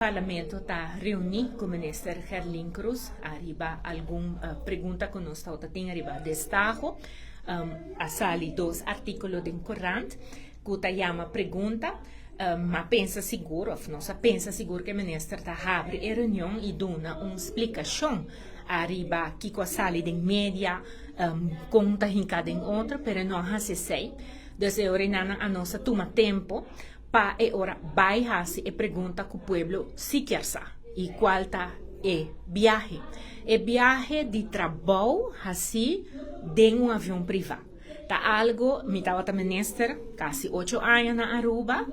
Parlamento ta reuni cu Minister Gerlin Cruz ariba algun pregunta cu nos ta tin ariba destaho. A sali dos articulo den corant cu ta yama pregunta. M'a pensa sigur, of nos a pensa sigur cu minister ta habri e reunion y duna un splicacion ariba kico a sali den media, con ta hinca den otro, pero no a haci esey. Dus e ora nan a nos a tuma tempo pa e ora bay haci e pregunta cu pueblo si kier sa. Y cual ta e viahe? E viahe di trabou asina den un avion priva. Ta algo, mi tabata minister casi 8 aña na Aruba,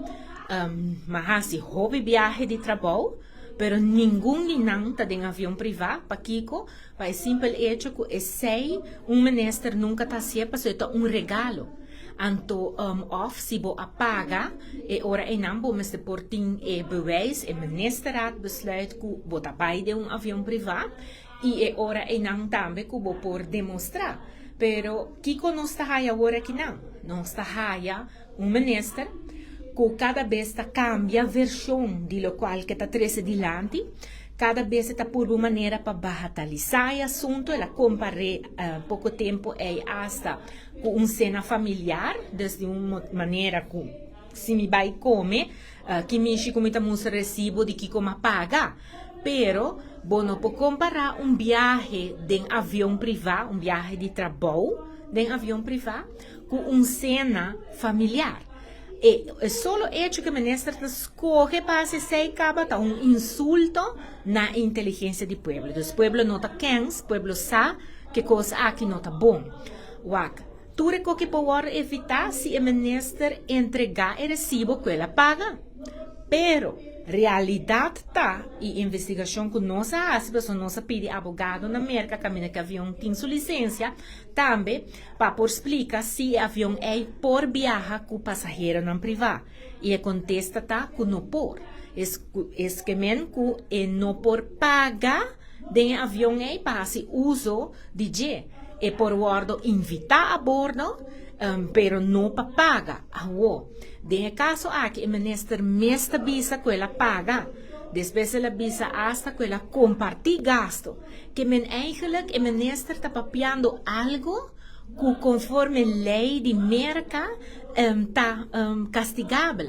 m'a haci hopi viahe di trabou, pero ningun di nan ta den avion priva. Pakico? Pa e simpel hecho cu esey un minister nunca ta haci, pasobra ta un regalo. Anto of si bo a paga e ora e nan bo mester por tin e bewijs, e ministerraad besluit cu bo ta bay den un avion priva y e ora e nan tambe cu bo por demostra. Pero kico nos ta haya awor aki nan? Nos ta haya un minister cu cada bes ta cambia version di locual cu ta trece dilanti, cada bes ta por un manera pa bagatalisa e asunto. El a compara poco tempo e hasta cu un cena familiar, di un manera cu si mi bay come, cu mi cu mi ta mustra recibo di kico m'a paga. Pero, bo no por compara un viahe den avion priva, un viahe di trabou den avion priva, cu un cena familiar. E solo hecho cu e minister ta scoge pa esey caba ta un insulto na inteligencia di pueblo. Anto, pueblo no ta kens, pueblo sa cu cos aki no ta bon. Wak, tur cu por evita si e minister entrega e recibo cu el a paga. Pero realidad ta y investigacion cu nos a haci, pasobra nos a pidi abogado na Merca caminda cu avion tin su licencia, tambe pa por splica si e avion ey por viaha cu pasaheronan priva. Y e contesta ta cu no por. Es kiermen cu e no por paga den avion ey pa haci uso di dje. E por wordo invita a bordo, pero no pa paga. Awo. Den caso aki, e minister mes ta bisa cu el a paga. Despues el a bisa hasta cu el a comparti gasto. Kiermen eigenlijk e minister ta papiando algo cu conforme ley di Merca ta castigabel.